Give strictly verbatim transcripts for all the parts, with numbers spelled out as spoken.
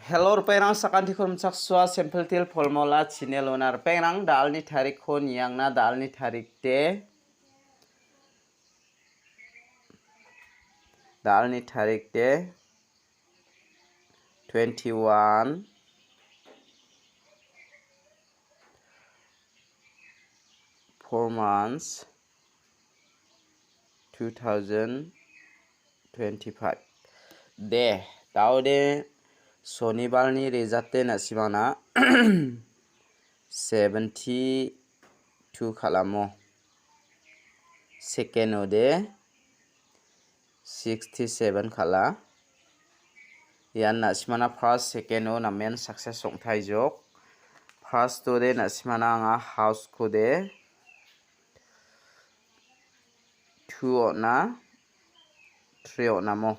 Hello, ripengrang, sakantikon rimchaksoa, Simple Teer Formula channel-ona. Ripengrang, da·alni tarikko niangna, da·alni tarik de. Da·alni tarik de twenty-one, four months, two thousand twenty-five. De, da·ode sonibarni result de na·simangna seventy-two kal·amo. Second-o de sixty-seven kal·a. Ian na·simangna first, second-o namen success ong·taijok. First-o de na·simangna anga house-ko de two on·a, three on·amo.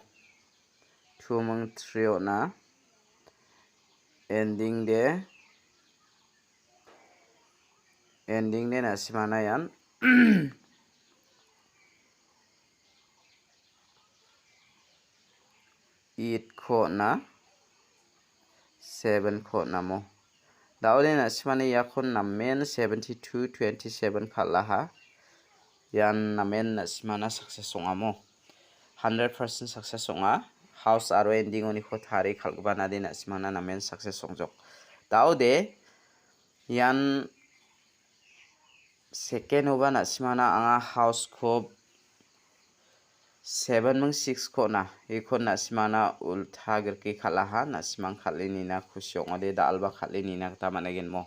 Two ming three on·a. Ending de, ending de na·simangna ian eight-ko on·a, seven-ko on·amo. Da·ode na·simangni iakon namen seventy-two twenty-seven kal·aha. Ian namen na·simangna success ong·amo. Hundred percent success ong·a. House aro ending-oniko tarie kal·gipa nade na·simangna namen success ong·jok. Da·ode ian second-oba na·simangna anga house-ko seven ming six-ko on·a. Ikon na·simangna ulta girke kal·aha. Na·simang kal·e nina kusi ong·ode, da·alba kal·e nina gita man·agenmo.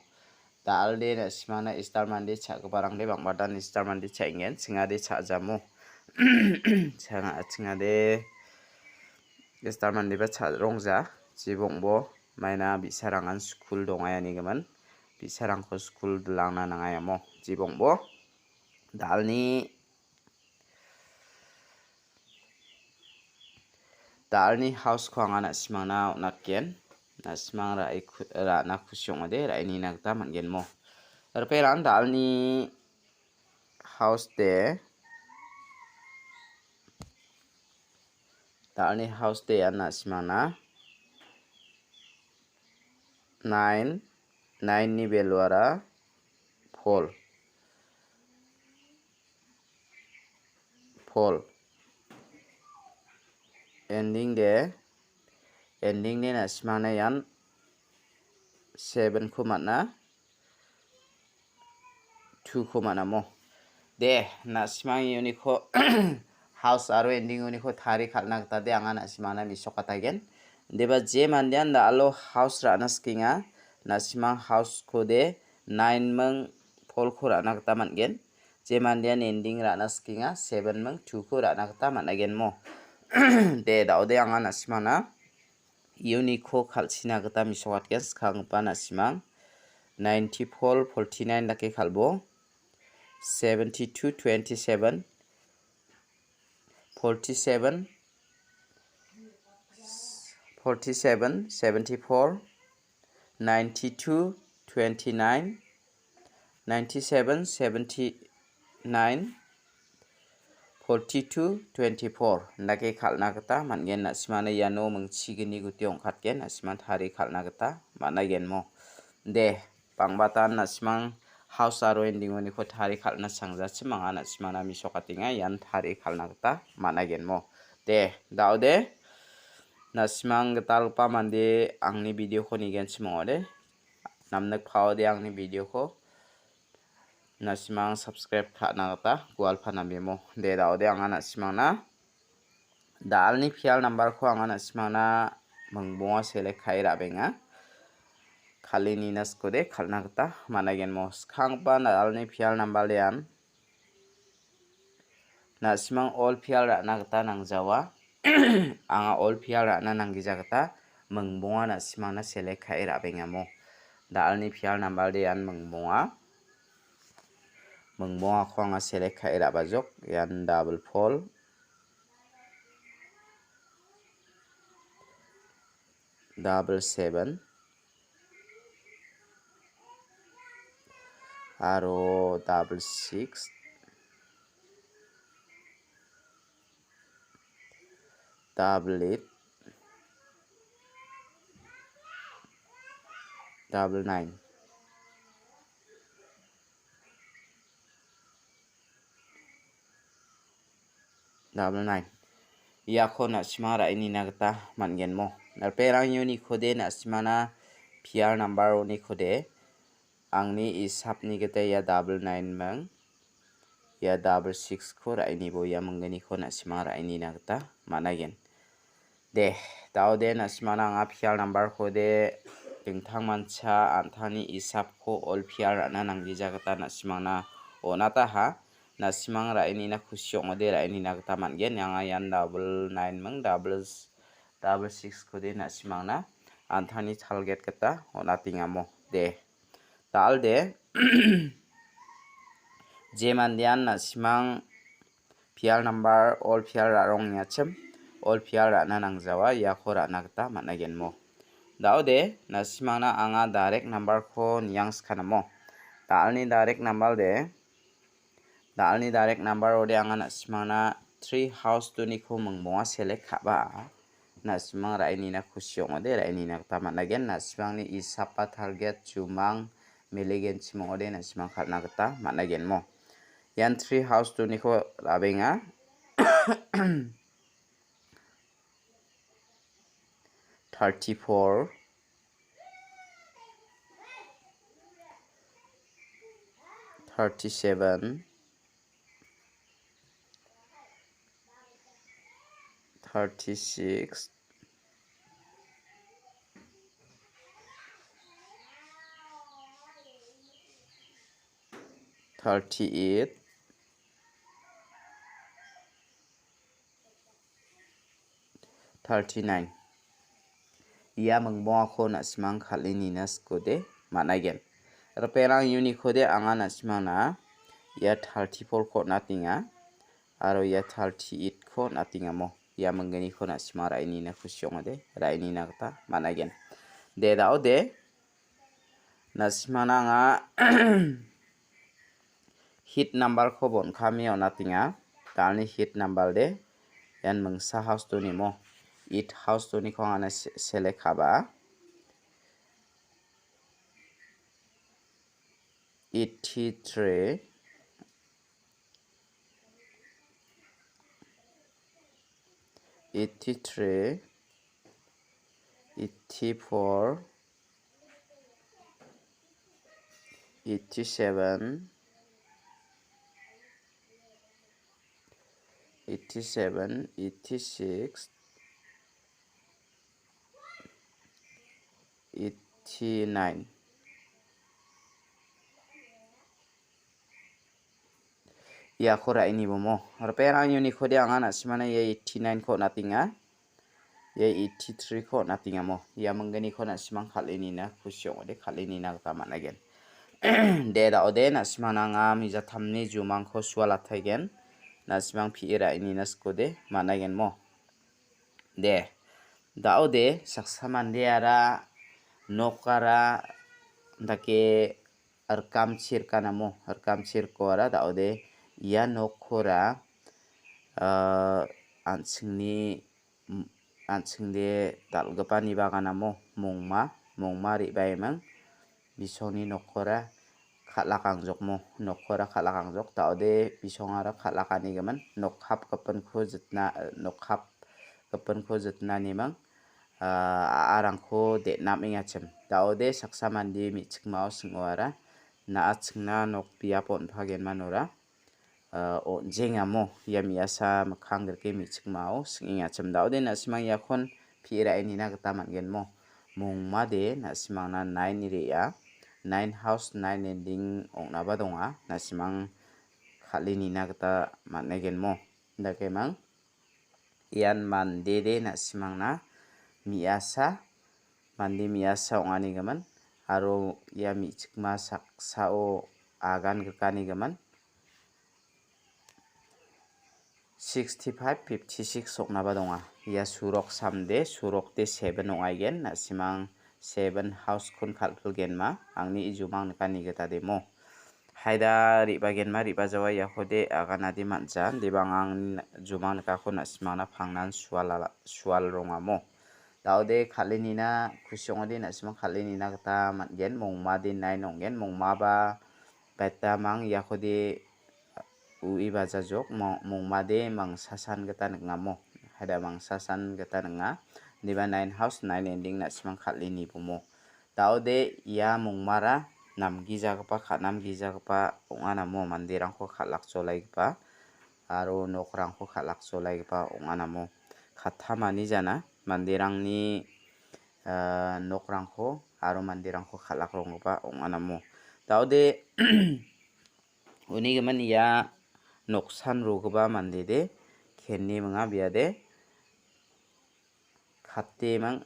Da·alde na·simangna Easter Monday cha·giparangde bang·badan Easter Monday cha·engen. Chingade cha·jamo. Changa-, chingade Easter Monday-ba cha·rongja. Jibongbo maina bi·sarangan skul dongaianigimin. Bi·sarangko skul dilangna nangaiamo. Jibongbo da·alni Da·alni house-ko anga na·simangna on·atgen. Na·simang ra·e ku-, ra·na kusi ong·ode, ra·e nina gita man·genmo. Ripengrang da·alni house de, da·alni house de ian na·simangna nine, nine-ni value-ara four. Four. Ending de, ending de na·simangna ian seven-ko man·a, two-ko man·amo. De, na·simang uniko house aro ending uniko tarie kal·na gita de anga na·simangna mesokatagen. Deba je mandean da·alo house ra·na sikenga, na·simang house-ko de nine ming four-ko ra·na gita man·gen. Je mandean ending ra·na sikenga, seven ming two-ko ra·na gita man·agenmo. De, da·ode anga na·simangna uniko kal·china gita mesokatgen, skanggipa na·simang. Ninety-four, forty-nine dake kal·bo. Seventy-two, twenty-seven, forty-seven, forty-seven, seventy-four, ninety-two, twenty-nine, ninety-seven, seventy-nine, forty-two, twenty-four indake kal·na gita man·gen. Na·simana iano mingchigni guti ong·katgen, na·siman tarie kal·na gita man·aigenmo. De, bang·batan na·simang house aro ending-oniko tarie kal·na changjachim anga na·simana mesokatenga, ian tarie kal·na gita man·aigenmo. De, da·ode, na·simang gitalgipa mande angni video-ko nigenchim ong·ode. Namnikpaode angni video-ko na·simang subscribe ka·na gita gualpa namemo. De, da·ode anga na·simangna da·alni pial number-ko anga na·simangna mingbonga select ka·e ra·benga. Kal·e nina skode kal·na gita man·aigenmo. Skanggipa da·alni pial number-de an na·simang all pial ra·na gita nangjawa. Anga all pial ra·na nanggija gita mingbonga na·simangna select ka·e ra·bengamo. Da·alni pial number-de ian mingbonga. Mingbongako anga select ka·e ra·bajok. Ian double four, double seven, aro double six, double eight, double nine. Double nine. Iako na·sima ra·enina gita man·genmo. Ripengrang unikode na·simana pial number-onikode angni isapni gita ia double nine ming, ia double six-ko ra·enibo ia minggniko na·sima ra·enina gita man·agen. De, daode na·simana anga pial number-kode dingtangmancha an·tangni isapko ol pial ra·na nanggija gita na·simangna on·ataha. Na·simang ra·enina kusi ong·ode ra·enina gita man·gen. Anga ian double nine ming, double, double six-kode na·simangna an·tangni target gita on·atengamo. De, dal·de. Je mandean na·simang pial number, ol pial ra·rongengachim, ol pial ra·na nangjawa, iako ra·na gita man·agenmo. Daode, na·simangna anga direct number-ko niangsikanamo. Dal·ni direct number de, dal·ni direct number-ode anga na·simangna three house-oniko mingbonga select ka·ba. Na·simang ra·enina kusi ong·ode, ra·enina gita man·agen. Na·simangni isapa target jumang meligenchim ong·ode, na·simang kal·na gita man·agenmo. Ian three house-oniko ra·benga. Thirty-four, thirty-seven, thirty-six, thirty-eight, thirty-nine. Ia mingbongako na·simang kal·enina sikode man·agen. Ripengrang unikode anga na·simangna ia thirty-four-ko on·atenga aro ia thirty-eight-ko on·atengamo. Ia minggniko na·simang ra·enina kusi ong·ode, ra·enina gita man·agen. De, daode. Na·simangna anga hit number-ko bon·kame on·atenga. Dal·ni hit number de. Ian mingsa house-onimo. Eight house-oniko anga se-, select ka·ba. Eighty-three. Eighty-three, eighty-four, eighty-seven, eighty-seven, eighty-six, eighty-nine. Iako ra·enibomo. Ripengrang unikode anga na·simana ia eighty-nine-ko on·atenga. Ia eighty-three-ko on·atengamo. Ia minggniko na·simang kal·enina kusi ong·ode, kal·enina gita man·agen. De, daode na·simana anga mijatamni jumangko sualataigen. Na·simang pi·e ra·enina sikode man·agenmo. De, daode saksa mandeara nokara dake rikamchi rikanamo, rikamchi rikoara daode ia nokkora, ah, an·chingni, an·chingde dal·gipani baganamo mongma, mongma re·baiming. Bisongni nokkora kal·akangjokmo, nokkora kal·akangjok. Daode bisongara kal·akanigimin nokhap gipinko jitna, nokhap gipinko jitnaniming, ah, a·arangko de·namengachim. Daode saksa mande me·chikmao sing·oara, na·a chingna nok biapo on·pagenmanora, ah, on·jengamo ia me·asa mikkang grike me·chikmao sing·engachim. Daode na·simang iakon pi·e ra·enina gita man·genmo. Mongmade na·simangna nine re·a. Nine house, nine ending ong·naba donga. Na·simang kal·e nina gita man·egenmo. Dakemang ian mandede na·simangna me·asa, mande me·asa ong·anigimin aro ia me·chikma saksao agan grikanigimin sixty-five, fifty-six ong·naba donga. Ia surok samde, surokde seven ong·aigen, na·simang seven house-kon kal·pilgenma, angni ijumang nikani gita demo. Haida re·bagenma, re·bajawa iakode aganade man·ja, debang angni jumang nikako na·simangna pangnan sualala-, sual rongamo. Da·ode kal·e nina kusi ong·ode na·simang kal·e nina gita man·gen. Mongmade nine ong·gen. Mongmaba betamang iakode u·e bajajok. Mo-, mongmade mangsasan gita ning·amo. Haida mangsasan gita ning·a. Indiba nine house, nine ending na·simang kal·e nibomo. Da·ode ia mongmara namgijagipa, ka-, namgijagipa ong·a namo manderangko kal·akjolaigipa aro nokrangko kal·akjolaigipa ong·a namo. Kattamani jana manderangni, ah, nokrangko aro manderangko kal·akronggipa ong·a namo. Da·ode uni gimin ia noksan rogipa mandede kenni minga biade kateming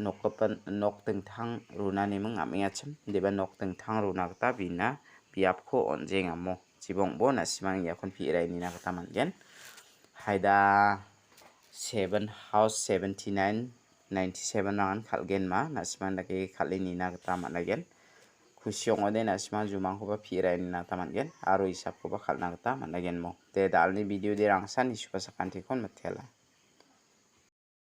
nokgipa nok dingtang runaniming am·engachim, indiba nok dingtang runa gita bina biapko on·jengamo. Jibongbo na·simang iakon pi·rae nina gita man·gen. Haida seven house, seventy nine, ninety seven rangan kal·genma, na·simang dake kal·e nina gita man·aigen. Kusi ong·ode na·simang jumangkoba pi·rae nina gita man·gen, aro isapkoba kal·na gita man·aigenmo. De, dalni video de rangsan isupa sakantikon mitela.